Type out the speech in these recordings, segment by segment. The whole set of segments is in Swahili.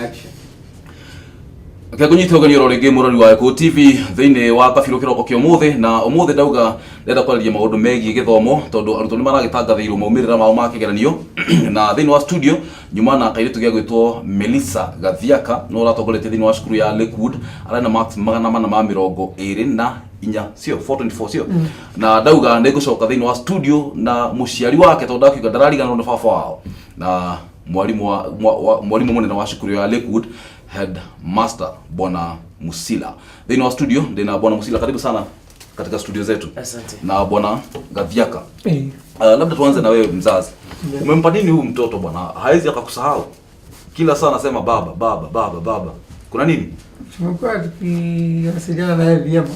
Action. Reke ngũnyite ũgeni oro rĩngĩ mũrori wa Gĩkũyũ TV thĩinĩ wa kabirũ kĩroko kĩa ũmũthĩ. Na ũmũthĩ ndauga ndĩrenda kwarĩria maũndũ megiĩ gĩthomo, tondũ arutwo nĩ maragĩtangathĩirwo maumĩrĩra mao ma kĩgeranio. Na thĩinĩ wa studio nyuma na kairĩtu gĩa gwĩtwo Melissa Gathiaka, no ũratongoretie thĩinĩ wa cukuru ya Lakewood, arĩ na marks 424, sio 424, sio? Na ndauga nĩ ngũcoka thĩinĩ wa studio na mũciari wake, tondũ ndakiuga ndarariganĩrwo nĩ baba wao, na mwarimu wa, mwa, mwarimu mũnene wa cukuru ya Lakewood, head master Bwana Musila. Thĩinĩ wa studio ndĩna Bwana Musila, karibu sana katika studio zetu. Asante. Na Bwana Gathiaka. Eh. Labda tuanze na wewe mzazi. Yeah. Umempa nini huyu mtoto, bwana? Hawezi akakusahau. Kila saa anasema baba, baba, baba, baba. Kuna nini? Tumekuwa tukiwasiliana naye vyema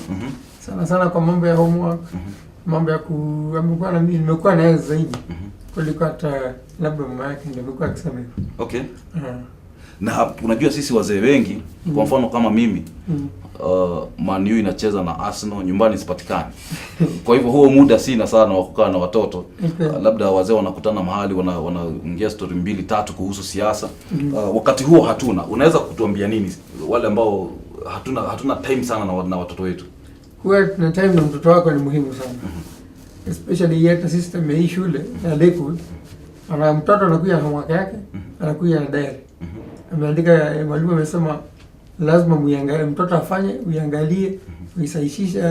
sana sana kwa mambo ya homework, mambo ya ku amekuwa na mimi, nimekuwa naye zaidi kuliko hata labda mama yake, ndio amekuwa akisema hivyo. Ah. Na unajua sisi wazee wengi, kwa mfano kama mimi, Man U inacheza na Arsenal, nyumbani sipatikani. Kwa hivyo huo muda sina sana wa kukaa na watoto. Labda wazee wanakutana mahali, wanaongea story mbili tatu kuhusu siasa. Wakati huo hatuna. Unaweza kutuambia nini wale ambao hatuna time sana na watoto wetu? Kuwa na time na mtoto wako ni muhimu sana, especially hata system ya hii shule ya Lakewood. Ana mtoto anakuja na homework yake, anakuja na diary ameandika, mwalimu amesema lazima muiangalie, mtoto afanye, uiangalie, uisahisishe,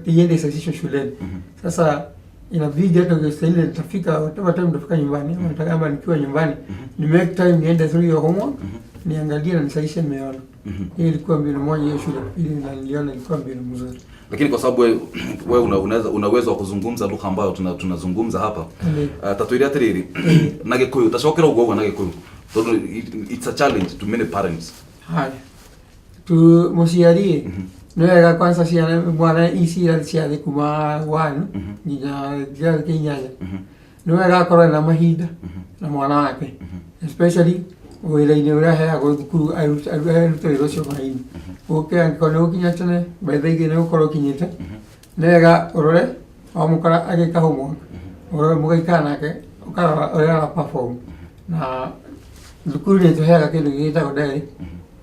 iende isahisishwe shuleni. Sasa inabidi hata ukistahili nitafika, whatever time nitafika nyumbani, ama kama nikiwa nyumbani, ni make time niende through your homework, niangalie na nisahishe nimeona. Hiyo ilikuwa mbinu moja hiyo shule pili, na niliona ilikuwa mbinu mzuri. Lakini kwa sababu wewe una uwezo wa kuzungumza lugha ambayo tunazungumza hapa, tatwire atiriri na Gikuyu, tacokera uguo uguo na Gikuyu, tondu it's a challenge to many parents. Haya, tu mũciari nĩ wega kwanza ciana mwana ici irathi cia thĩ kuma 1 nginya kĩrathi kĩa inyanya, nĩ wega akorwo na mahinda na mwana wake, especially wĩra-inĩ ũrĩa aheagwo thukuru, arute wĩra ũcio hwaĩ-inĩ, ũke angĩkorwo nĩ gũkinya tene, by 2:00 nĩ gũkorwo ũkinyĩte. Nĩ wega ũrore wamũkora agĩka homework, ũrore, mũgaikara nake, ũkarora ũrĩa ara perform. Na thukuru nĩ ĩtũheaga kĩndũ gĩgĩtagwo diary,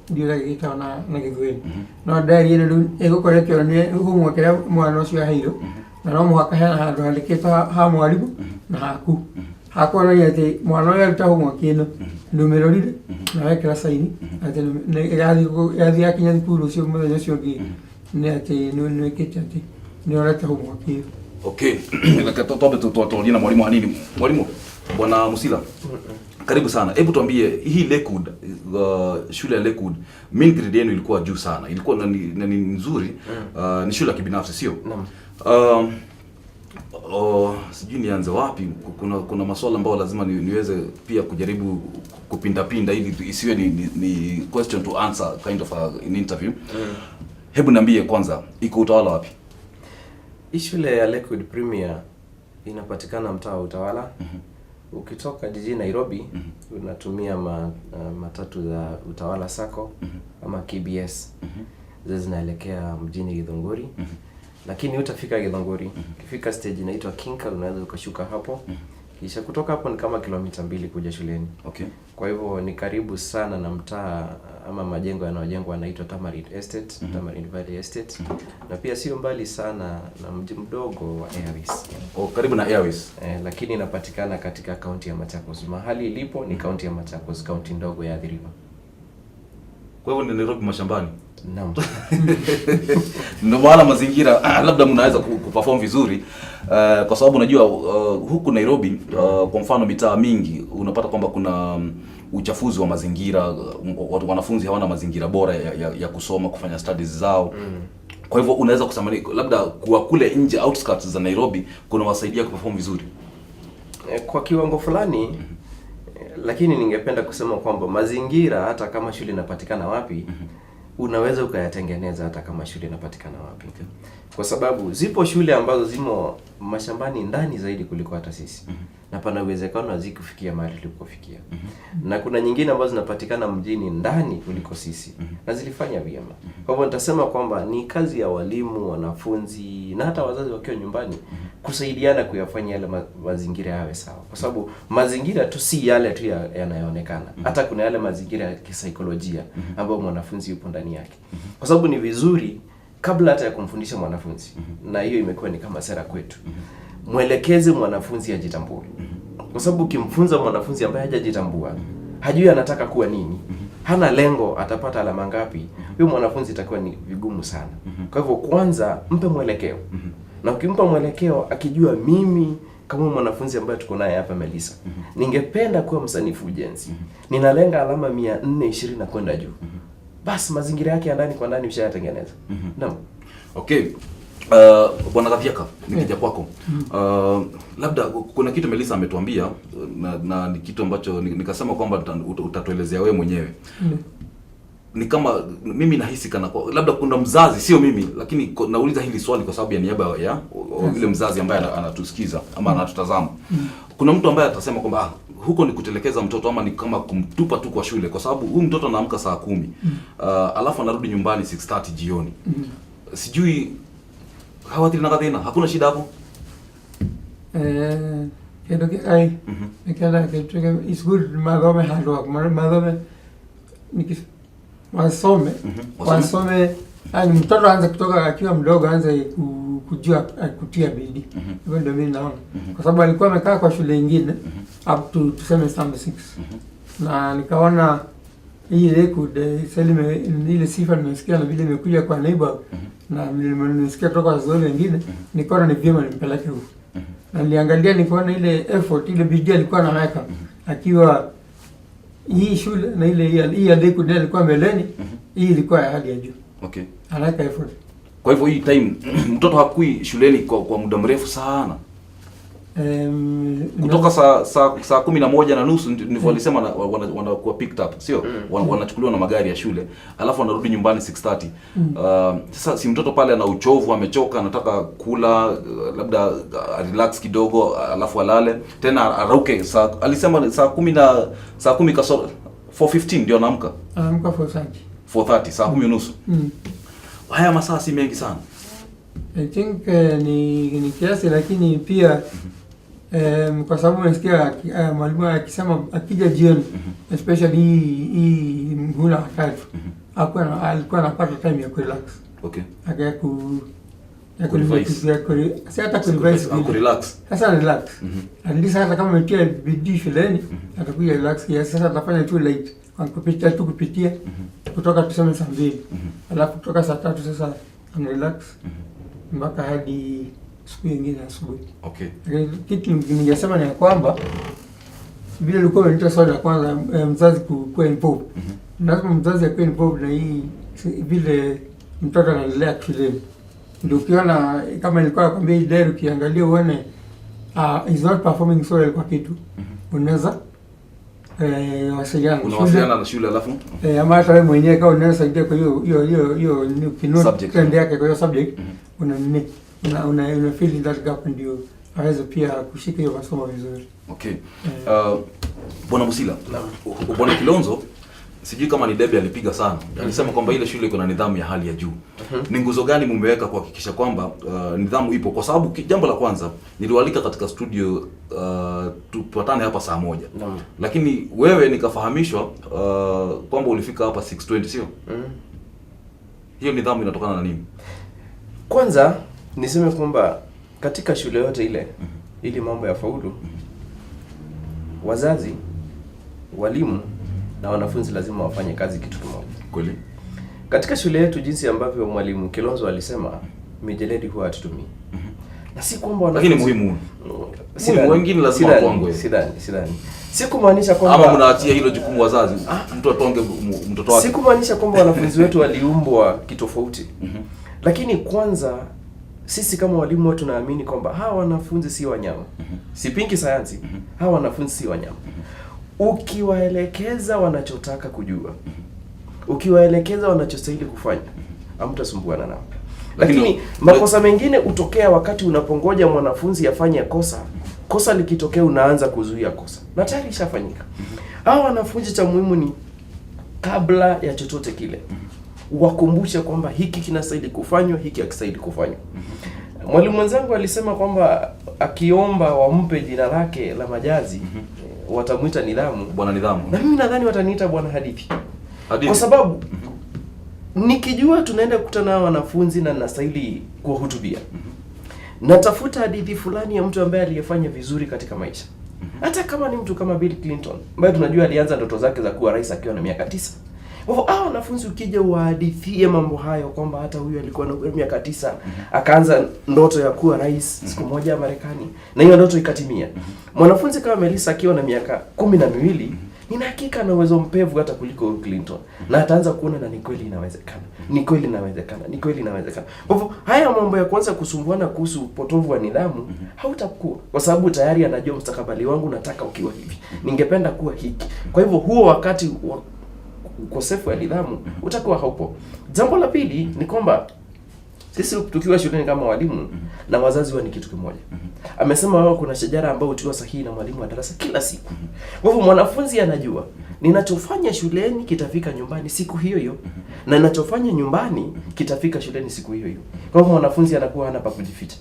ndiũ ũrĩa gĩgĩtagwo na Gĩthweri, no diary ĩno rĩu ĩgũkorwo ĩkĩonania homework ĩrĩa mwana ũcio aheirwo, na no mũhaka hena handũ handĩkĩtwo ha mwarimũ na haku hakuonania atĩ mwana ũyũ aruta homework ĩno, ndũmĩrorire na wekĩra saini atĩ ĩgathiĩ yakinya thukuru rũciũ, mũthenya ũcio ũngĩ, nĩ atĩ nĩ wĩkĩte atĩ nĩ ũrorete homework ĩyo. Okay, reke twambe tuarie na mwalimu hanini. Mwalimu Bwana Musila, karibu sana. Hebu tuambie hii Lakewood, shule ya Lakewood, mean grade yenu ilikuwa juu sana, ilikuwa na ni nzuri. Ni shule ya kibinafsi, sio? Naam. Oh, sijui nianze wapi. Kuna maswala ambayo lazima niweze pia kujaribu kupindapinda ili isiwe ni question to answer kind of an interview. Hebu niambie kwanza, iko Utawala wapi? Hii shule ya Lakewood Premier inapatikana mtaa wa Utawala. Ukitoka jijini Nairobi, unatumia matatu za Utawala Sacco ama KBS. Zile zinaelekea mjini Githunguri. Lakini utafika Githunguri. Ukifika stage inaitwa Kinka, unaweza ukashuka hapo. Kisha kutoka hapo ni kama kilomita 2 kuja shuleni. Kwa hivyo ni karibu sana na mtaa ama majengo yanayojengwa yanaitwa Tamarind Estate, Tamarind Valley Estate. Na pia sio mbali sana na mji mdogo wa Airways. Oh, karibu na Airways. Eh, lakini inapatikana katika kaunti ya Machakos. Mahali ilipo ni kaunti ya Machakos, kaunti ndogo ya Athi River. Kwa hivyo ni Nairobi mashambani. Naam. Ndio maana mazingira labda mnaweza kuperform vizuri, kwa sababu unajua huku Nairobi, kwa mfano mitaa mingi unapata kwamba kuna uchafuzi wa mazingira, wanafunzi hawana mazingira bora ya kusoma, kufanya studies zao. Kwa hivyo unaweza kusema labda kuwa kule nje, outskirts za Nairobi, kunawasaidia kuperform vizuri. Kwa kiwango fulani, lakini ningependa kusema kwamba mazingira, hata kama shule inapatikana wapi, unaweza ukayatengeneza hata kama shule inapatikana wapi, kwa sababu zipo shule ambazo zimo mashambani ndani zaidi kuliko hata sisi, na pana uwezekano hazikufikia mahali tulipofikia, na kuna nyingine ambazo zinapatikana mjini ndani kuliko sisi na zilifanya vyema. Kwa hivyo nitasema kwamba ni kazi ya walimu, wanafunzi na hata wazazi wakiwa nyumbani. kusaidiana kuyafanya yale mazingira yawe sawa, kwa sababu mazingira tu si yale tu yanayoonekana. Hata kuna yale mazingira ya kisaikolojia ambayo mwanafunzi yupo ndani yake, kwa sababu ni vizuri kabla hata ya kumfundisha mwanafunzi, na hiyo imekuwa ni kama sera kwetu, mwelekeze mwanafunzi ajitambue, kwa sababu ukimfunza mwanafunzi ambaye hajajitambua, hajui anataka kuwa nini, hana lengo, atapata alama ngapi, huyo mwanafunzi itakuwa ni vigumu sana. Kwa hivyo kwanza mpe mwelekeo, na ukimpa mwelekeo akijua, mimi kama mwanafunzi ambaye tuko naye hapa Melissa, ningependa kuwa msanifu ujenzi, ninalenga alama 420 na kwenda juu, basi mazingira yake ya ndani kwa ndani ushayatengeneza. Naam. Okay. Bwana Gathiaka, nikija kwako, labda kuna kitu Melissa ametuambia na ni kitu ambacho nikasema kwamba utatuelezea wewe mwenyewe. Ni kama mimi nahisi kana labda kuna mzazi, sio mimi, lakini nauliza hili swali kwa sababu ya niaba ya yule mzazi ambaye anatusikiza ama anatutazama. Kuna mtu ambaye atasema kwamba huko ni kutelekeza mtoto ama ni kama kumtupa tu kwa shule, kwa sababu huyu mtoto anaamka saa 10, alafu anarudi nyumbani 6:30 jioni. Sijui hawathiri na kathina, hakuna shida hapo. Kindu ai nikienda kitu is good mathome handu mathome wasome. Wasome, yani mtoto aanze kutoka akiwa mdogo, aanze kujua kutia bidii. Hivyo ndio mimi naona, kwa sababu alikuwa amekaa kwa shule ingine up to tuseme standard 6, na nikaona hii record, sasa ile sifa nimesikia na vile imekuja kwa neighbor na nimesikia kutoka kwa wazazi wengine, nikaona ni vyema nimpeleke huko. Na niliangalia nikaona ile effort, ile bidii alikuwa anaweka akiwa hii shule na ile hii ya Lakewood alikuwa mbeleni, hii ilikuwa ya hali ya juu. Anaweka effort. Kwa hivyo hii time mtoto hakui shuleni kwa muda mrefu sana. Kutoka saa 11:30 ndivyo walisema wanakuwa picked up, sio? Wanachukuliwa na magari ya shule, alafu wanarudi nyumbani 6:30. Sasa si mtoto pale ana uchovu, amechoka, anataka kula, labda relax kidogo, alafu alale tena arauke. Alisema saa kumi kasoro 4:15 ndio anaamka. Anaamka 4:30. 4:30, saa 10:30. Haya masaa si mengi sana. I think ni kiasi, lakini pia kwa sababu nasikia mwalimu akisema akija jioni, especially hii muhula wa tatu, alikuwa anapata time ya kurelax. Aka ku ya Kurevise. Si hata kurevise Au vile. kurelax. Sasa relax. At least hata kama ametia bidii shuleni, atakuja relax kiasi. Sasa atafanya tu late kwa kupitia tu kupitia kutoka tuseme saa 2, alafu kutoka saa 3 sasa ana relax mpaka hadi siku nyingine asubuhi. Lakini kitu ningesema ni ya kwamba vile ulikuwa umeniita swali la kwanza, mzazi kuwa involved. Lazima mzazi akuwe involved na hii vile mtoto anaendelea shuleni. Ndio ukiona kama nilikuwa nakwambia hii diary, ukiangalia uone is not performing so well kwa kitu, unaweza wasiliana na shule. Unawasiliana na shule alafu Ama hata wewe mwenyewe kama unaweza saidia kwa hiyo hiyo hiyo hiyo ni ukinote Subject. trend yake kwa hiyo subject, una nini una fill in that gap ndio aweze pia kushika hiyo masomo vizuri. Bwana Musila, Bwana Kilonzo, sijui kama ni debe alipiga sana. Alisema kwamba ile shule iko na nidhamu ya hali ya juu. Ni nguzo gani mumeweka kuhakikisha kwamba nidhamu ipo? Kwa sababu jambo la kwanza niliwalika katika studio tupatane hapa saa 1. Lakini wewe nikafahamishwa kwamba ulifika hapa 6:20, sio? Hiyo nidhamu inatokana na nini? Kwanza niseme kwamba katika shule yote ile, ili mambo ya faulu, wazazi, walimu na wanafunzi lazima wafanye kazi kitu kimoja. Katika shule yetu, jinsi ambavyo mwalimu Kilonzo alisema, mijeledi huwa hatutumii. Na si kwamba Lakini wanafunzi muhimu. Sidhani. Muhimu, wengine lazima Sidhani, watwangwe. sidhani. Si kumaanisha kwamba Ama mnaachia hilo jukumu wazazi, mtu atwange mtoto wake. Si kumaanisha kwamba wanafunzi wetu waliumbwa kitofauti. Lakini kwanza sisi kama walimu wetu tunaamini kwamba hawa wanafunzi si wanyama. Sipingi sayansi. Hawa wanafunzi si wanyama. Ukiwaelekeza wanachotaka kujua, ukiwaelekeza wanachostahili kufanya, hamtasumbuana nao. Lakini makosa mengine hutokea wakati unapongoja mwanafunzi afanye kosa. Kosa likitokea unaanza kuzuia kosa, na tayari ishafanyika. Hawa wanafunzi cha muhimu ni kabla ya chochote kile wakumbushe kwamba hiki kinastahili kufanywa, hiki hakistahili kufanywa. Mwalimu mwenzangu alisema kwamba akiomba wampe jina lake la majazi watamwita Nidhamu, Bwana Nidhamu. Na mimi nadhani wataniita Bwana Hadithi. Hadithi. Kwa sababu nikijua tunaenda kukutana na wanafunzi na nastahili kuwahutubia, natafuta hadithi fulani ya mtu ambaye aliyefanya vizuri katika maisha, hata kama ni mtu kama Bill Clinton ambaye tunajua alianza ndoto zake za kuwa rais akiwa na miaka 9. Kwa hivyo hao wanafunzi ukija wahadithie mambo hayo kwamba hata huyu alikuwa na miaka 9 akaanza ndoto ya kuwa rais siku moja ya Marekani na hiyo ndoto ikatimia. Mwanafunzi kama Melissa akiwa na miaka 12, nina hakika ana uwezo mpevu hata kuliko huyu Clinton, na ataanza kuona na ni kweli inawezekana, ni kweli inawezekana, ni kweli inawezekana. Kwa hivyo haya mambo ya kuanza kusumbuana kuhusu upotovu wa nidhamu hautakuwa, kwa sababu tayari anajua mustakabali wangu nataka ukiwa hivi, ningependa kuwa hiki. Kwa hivyo huo wakati wa ukosefu wa nidhamu utakuwa haupo. Jambo la pili ni kwamba sisi tukiwa shuleni kama walimu na wazazi huwa ni kitu kimoja. Amesema wao kuna shajara ambayo hutiwa sahihi na mwalimu wa darasa kila siku. Kwa hivyo mwanafunzi anajua ninachofanya shuleni kitafika nyumbani siku hiyo hiyo, na ninachofanya nyumbani kitafika shuleni siku hiyo hiyo. Kwa hivyo mwanafunzi anakuwa hana pa kujificha.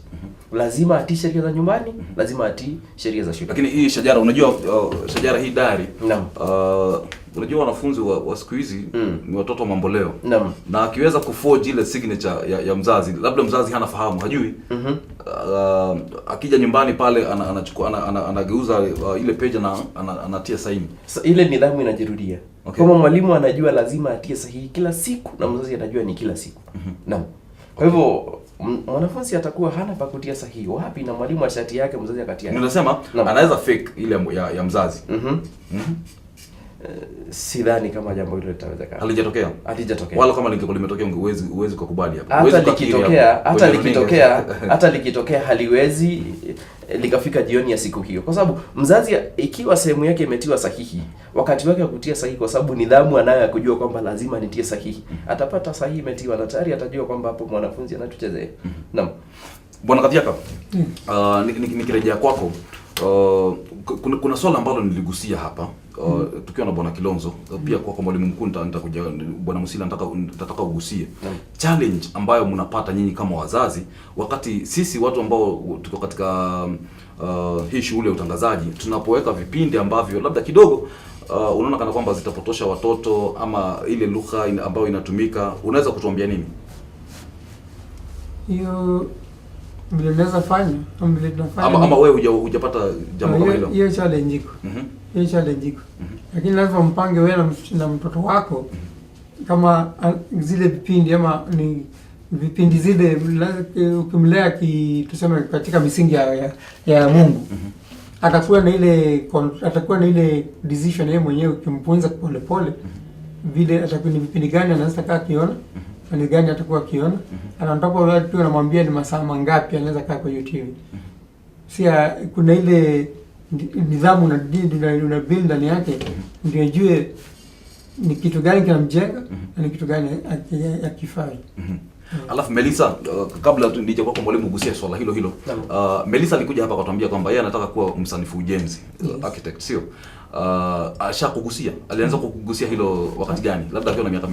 Lazima atii sheria za nyumbani, lazima atii sheria za shule. Lakini hii shajara, unajua shajara hii dari. Naam. Unajua wanafunzi wa siku hizi ni watoto mamboleo. Naam. Na akiweza kuforge ile signature ya mzazi, labda mzazi hana fahamu, hajui. Akija nyumbani pale anachukua anageuza ile page na anatia saini. So, ile nidhamu inajirudia. Okay. Kama mwalimu anajua lazima atie sahihi kila siku na mzazi anajua ni kila siku. Naam. Kwa hivyo mwanafunzi atakuwa hana pa kutia sahihi wapi, na mwalimu ashati yake mzazi akatia. Ninasema anaweza fake ile ya mzazi. Sidhani kama jambo hilo litawezekana. Halijatokea. Halijatokea. Wala kama lingekuwa limetokea huwezi kukubali hapa. Hata Huwezi kukiri likitokea, hapa. hata Kwenye runinga. likitokea, hata likitokea haliwezi likafika jioni ya siku hiyo, kwa sababu mzazi ikiwa sehemu yake imetiwa sahihi, wakati wake wa kutia sahihi, kwa sababu nidhamu anayo ya kujua kwamba lazima nitie sahihi, atapata sahihi imetiwa na tayari atajua kwamba hapo mwanafunzi anatuchezea. Naam. Bwana Kathiaka, nikirejea kwako, kuna swala ambalo niligusia hapa tukiwa na Bwana Kilonzo, pia kwako mwalimu mkuu nitakuja, Bwana Musila nitataka ugusie challenge ambayo mnapata nyinyi kama wazazi, wakati sisi watu ambao tuko katika hii shughuli ya utangazaji tunapoweka vipindi ambavyo labda kidogo unaona kana kwamba zitapotosha watoto ama ile lugha ambayo inatumika, unaweza kutuambia nini? Hiyo vile naweza fanya ama vile tunafanya Ama wewe hujapata jambo kama hilo? Hiyo challenge iko. Hiyo challenge iko. Lakini lazima mpange wewe na mtoto wako kama zile vipindi ama ni vipindi zile ukimlea tuseme katika misingi ya Mungu. Atakuwa na ile atakuwa na ile decision yeye mwenyewe ukimfunza pole pole vile atakuwa ni vipindi gani anaweza kaa akiona, ni gani atakuwa akiona. Anatoka wewe tu unamwambia ni masaa mangapi anaweza kaa kwa hiyo TV. Si kuna ile nidhamu na una build ndani yake ndio ijue ni kitu gani kinamjenga na ni kitu gani hakifai. Alafu Melissa, kabla tu nije kwako mwalimu kugusia swala hilo hilo. Melissa alikuja hapa akatuambia kwamba yeye anataka kuwa msanifu ujenzi, architect, sio? Ashakugusia. Alianza kukugusia hilo wakati gani? Labda akiwa na miaka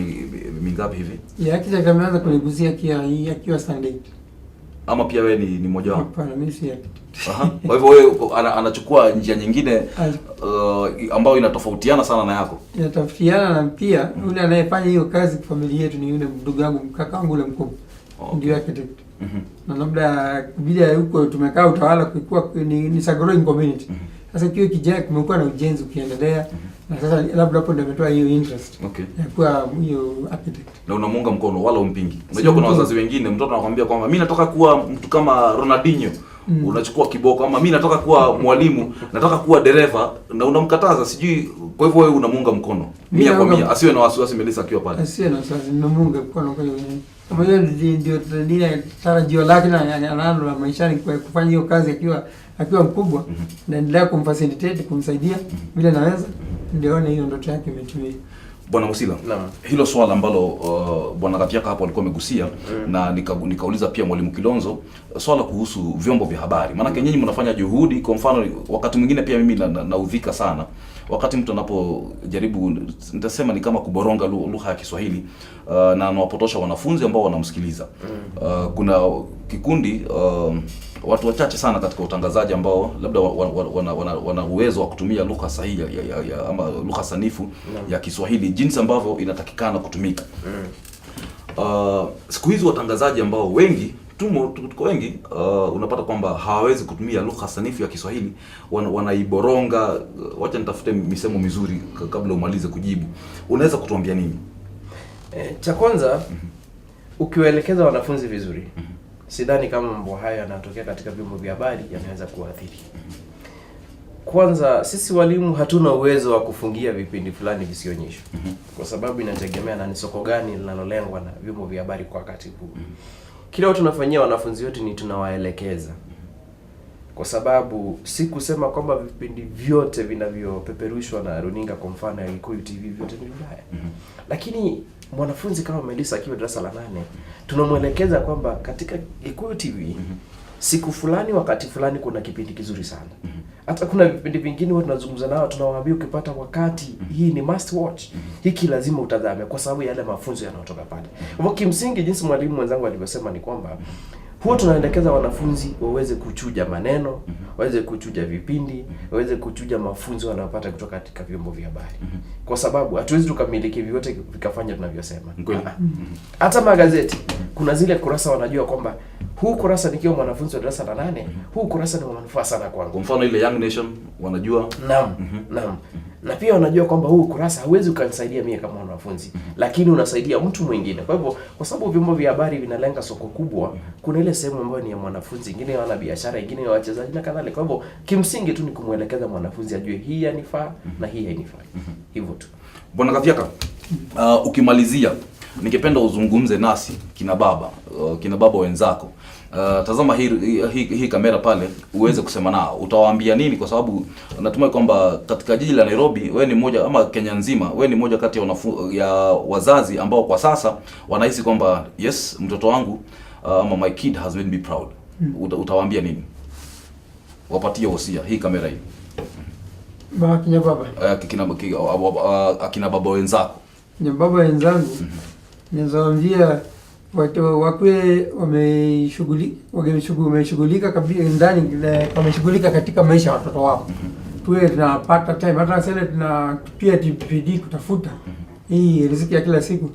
mingapi hivi? Ya architect ameanza kunigusia akiwa standard 8. Ama pia wewe ni mmoja wao? Hapana, mimi si architect. Kwa hivyo wewe anachukua njia nyingine ambayo inatofautiana sana na yako. Inatofautiana na pia yule anayefanya hiyo kazi kwa familia yetu ni yule ndugu yangu, kaka yangu yule mkubwa. Ndio architect. Na labda vile huko tumekaa Utawala kulikuwa ni a growing community. Sasa kiwe kijana kumekuwa na ujenzi ukiendelea na sasa labda hapo ndio ametoa hiyo interest ya kuwa hiyo architect. Na unamuunga mkono wala umpingi. Unajua kuna wazazi wengine mtoto anakuambia kwamba mimi nataka kuwa mtu kama Ronaldinho. Unachukua kiboko, ama mimi nataka kuwa mwalimu, nataka kuwa dereva, na unamkataza sijui. Kwa hivyo wewe unamuunga mkono Mimi mia kwa naunga mia, asiwe na wasiwasi Melissa akiwa pale. Asiwe na wasiwasi, nimemuunga mkono kwa hiyo. Kama hiyo ndio lile tarajio lake na analo la maishani kufanya hiyo kazi akiwa mkubwa, naendelea kumfacilitate, kumsaidia vile naweza, ndio aone hiyo ndoto yake imetimia. Bwana Musila, Naam. hilo swala ambalo Bwana Kathiaka hapo alikuwa amegusia na nikauliza pia Mwalimu Kilonzo swala kuhusu vyombo vya habari. Maanake nyinyi mnafanya juhudi, kwa mfano wakati mwingine pia mimi naudhika sana wakati mtu anapojaribu, nitasema ni kama kuboronga lugha ya Kiswahili na anawapotosha wanafunzi ambao wanamsikiliza. Kuna kikundi, watu wachache sana katika utangazaji ambao labda wana uwezo wa kutumia lugha sahihi ama lugha sanifu ya Kiswahili jinsi ambavyo inatakikana kutumika. Siku hizi watangazaji ambao wengi tuko wengi, unapata kwamba hawawezi kutumia lugha sanifu ya Kiswahili, wanaiboronga. Wacha nitafute misemo mizuri kabla umalize kujibu. Unaweza kutuambia nini? Cha kwanza, ukiwaelekeza wanafunzi vizuri, sidhani kama mambo hayo yanatokea katika vyombo vya habari yanaweza kuathiri. Kwanza, sisi walimu hatuna uwezo wa kufungia vipindi fulani visionyeshwe, kwa sababu inategemea na ni soko gani linalolengwa na vyombo vya habari kwa wakati huu. Kile watu tunafanyia wanafunzi wetu ni tunawaelekeza, kwa sababu si kusema kwamba vipindi vyote vinavyopeperushwa na runinga, kwa mfano ya Gikuyu TV, vyote ni vibaya. Lakini mwanafunzi kama Melissa akiwa darasa la 8, tunamwelekeza kwamba katika Gikuyu TV siku fulani, wakati fulani, kuna kipindi kizuri sana. Hata kuna vipindi vingine huwa tunazungumza nao, tunawaambia ukipata wakati, hii ni must watch, hiki lazima utazame, kwa sababu yale mafunzo yanayotoka pale. Kwa hivyo kimsingi, jinsi mwalimu mwenzangu alivyosema ni kwamba huwa tunaelekeza wanafunzi waweze kuchuja maneno, waweze kuchuja vipindi, waweze kuchuja mafunzo wanayopata kutoka katika vyombo vya habari, kwa sababu hatuwezi tukamiliki vyote vikafanya tunavyosema. Hata magazeti kuna zile kurasa wanajua kwamba huu kurasa nikiwa mwanafunzi wa darasa la 8, huu kurasa ni wa manufaa sana kwangu. Kwa mfano ile Young Nation wanajua. Naam, naam. Na pia wanajua kwamba huu kurasa hauwezi ukanisaidia mie kama mwanafunzi, lakini unasaidia mtu mwingine. Kwa hivyo, kwa sababu vyombo vya habari vinalenga soko kubwa, kuna ile sehemu ambayo ni ya mwanafunzi, ingine ya wanabiashara, ingine ya wachezaji na kadhalika. Kwa hivyo, kimsingi tu ni kumwelekeza mwanafunzi ajue hii yanifaa na hii hainifai. Hivyo tu. Bwana Kathiaka, ukimalizia ningependa uzungumze nasi kina baba wenzako. Tazama hii kamera pale uweze kusema nao. Utawaambia nini? Kwa sababu natumai kwamba katika jiji la Nairobi wewe ni mmoja, ama Kenya nzima, wewe ni mmoja kati ya wazazi ambao kwa sasa wanahisi kwamba yes, mtoto wangu, ama my kid has made me proud. Utawaambia nini? Wapatie wosia hii kamera hii. Ba kina baba. Akina baba wenzako. Kina baba wenzangu, nawaambia watu wakwe wameshughulika kabisa ndani, wameshughulika katika maisha ya watoto wao. Tuwe tunapata time, hata sasa tuna pia bidii kutafuta hii riziki ya kila siku.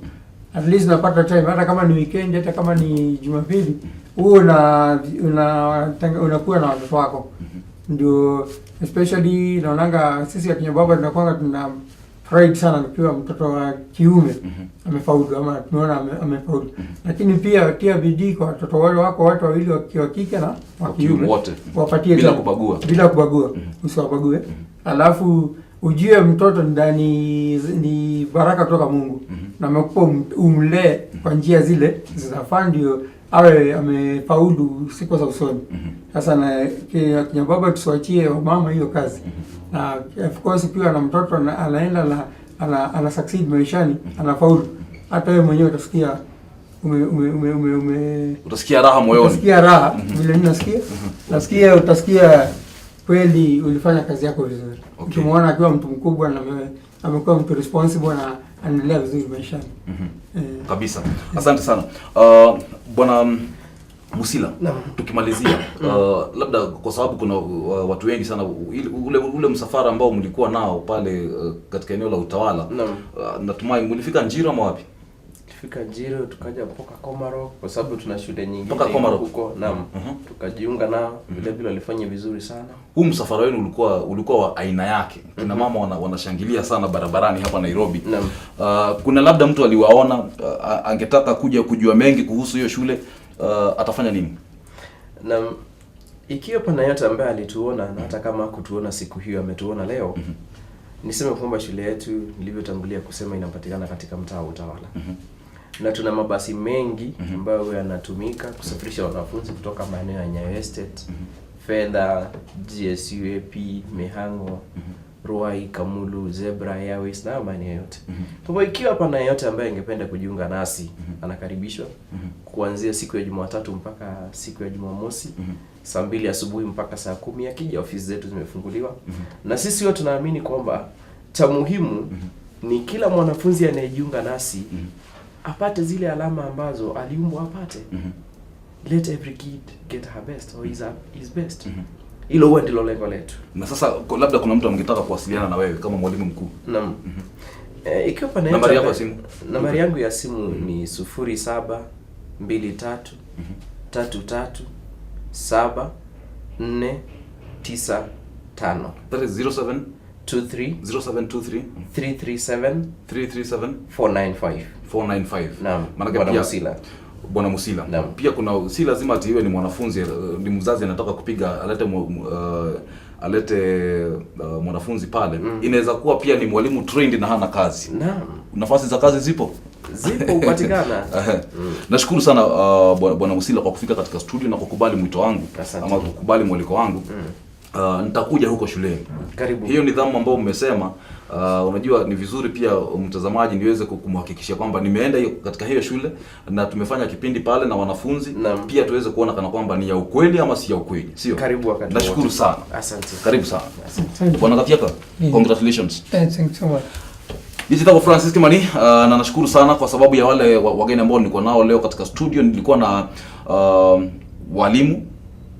At least unapata time, hata kama ni weekend, hata kama ni Jumapili, huo unakuwa na watoto wako. Ndio especially naonanga sisi akina baba tunakuwa tuna pride sana tukiwa mtoto wa kiume amefaulu ama tumeona amefaulu. Lakini pia tia bidii kwa watoto wale wako watu wawili wa kike na wa kiume wote. Wapatie Bila time. kubagua. Bila kubagua. Usiwabague. Alafu ujue mtoto ndani ni baraka kutoka Mungu. Na amekupa umlee kwa njia zile zinafaa ndio awe amefaulu siku za usoni. Sasa na kina baba tusiwachie wamama hiyo kazi. Na of course ukiwa na mtoto na anaenda na ana succeed maishani, anafaulu, hata wewe mwenyewe utasikia ume, ume, ume, ume, ume Utasikia raha moyoni. Utasikia raha vile mimi nasikia. Nasikia utasikia kweli ulifanya kazi yako vizuri. Ukimwona akiwa mtu mkubwa na amekuwa mtu responsible na anaendelea vizuri maishani. Kabisa. Asante sana. Bwana Musila, tukimalizia, labda kwa sababu kuna watu wengi sana, ule msafara ambao mlikuwa nao pale katika eneo la Utawala, natumai mlifika Njiro ama wapi? Tulifika Njiro, tukaja mpaka Komarok kwa sababu tuna shule nyingine Mpaka Komarok. huko. Naam. Tukajiunga nao, vile vile walifanya vizuri sana. Huu msafara wenu ulikuwa wa aina yake. Kina mama wanashangilia sana barabarani hapa Nairobi. Kuna labda mtu aliwaona, angetaka kuja kujua mengi kuhusu hiyo shule, atafanya nini? Na ikiwa pana yote ambaye alituona, na hata kama hakutuona siku hiyo ametuona leo, niseme kwamba shule yetu nilivyotangulia kusema inapatikana katika mtaa wa Utawala. Na tuna mabasi mengi ambayo yanatumika kusafirisha wanafunzi kutoka maeneo ya Nyayo Estate, Fedha, GSU, AP, Mihango, Ruai, Kamulu, Zebra, Airways na maeneo yote. Kwa hivyo ikiwa pana yeyote ambaye angependa kujiunga nasi, anakaribishwa kuanzia siku ya Jumatatu mpaka siku ya Jumamosi, saa 2 asubuhi mpaka saa 10. Akija, ofisi zetu zimefunguliwa. Na sisi huwa tunaamini kwamba cha muhimu ni kila mwanafunzi anayejiunga nasi apate zile alama ambazo aliumbwa apate. Let every kid get her best or his best. Hilo huwa ndilo lengo letu. Na sasa labda kuna mtu angetaka kuwasiliana na wewe kama mwalimu mkuu. Naam. Ikiwa pana Nambari yako ya simu? Nambari yangu ya simu ni 0723 33 7495. That is 07 23 0723 337 337 495. 495. Naam. Maanake Bwana pia Musila. Bwana Musila. Naam. Pia kuna, si lazima ati iwe ni mwanafunzi, ni mzazi anataka kupiga alete mwanafunzi pale. Inaweza kuwa pia ni mwalimu trained na hana kazi. Naam. Nafasi za kazi zipo. Zipo, hupatikana. Ehe. Nashukuru sana Bwana Musila kwa kufika katika studio na kukubali mwito wangu. Asante. Ama kukubali mwaliko wangu. Nitakuja huko shuleni. Karibu. Hiyo nidhamu ambayo mmesema, unajua ni vizuri pia mtazamaji niweze kumhakikishia kwamba nimeenda hiyo, katika hiyo shule na tumefanya kipindi pale na wanafunzi. Naam. Pia tuweze kuona kana kwamba ni ya ukweli ama si ya ukweli, sio? Karibu wakati Nashukuru wote. sana. Asante. Karibu sana. Thank you. Bwana Gathiaka, congratulations. Thank you so much. Jitako Francis Kimani, na nashukuru sana kwa sababu ya wale wageni ambao nilikuwa nao leo katika studio. Nilikuwa na walimu,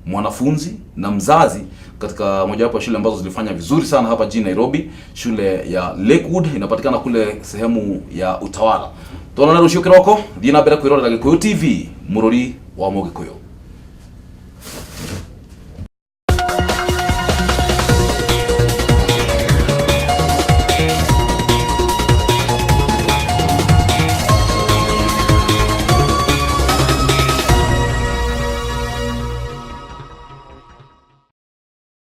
mwanafunzi na mzazi katika mojawapo ya shule ambazo zilifanya vizuri sana hapa jijini Nairobi, shule ya Lakewood inapatikana kule sehemu ya Utawala. Tuonane rucio kiroko, thiĩ na mbere kwĩrorera Gĩkũyũ TV, mũrũri wa Mũgĩkũyũ.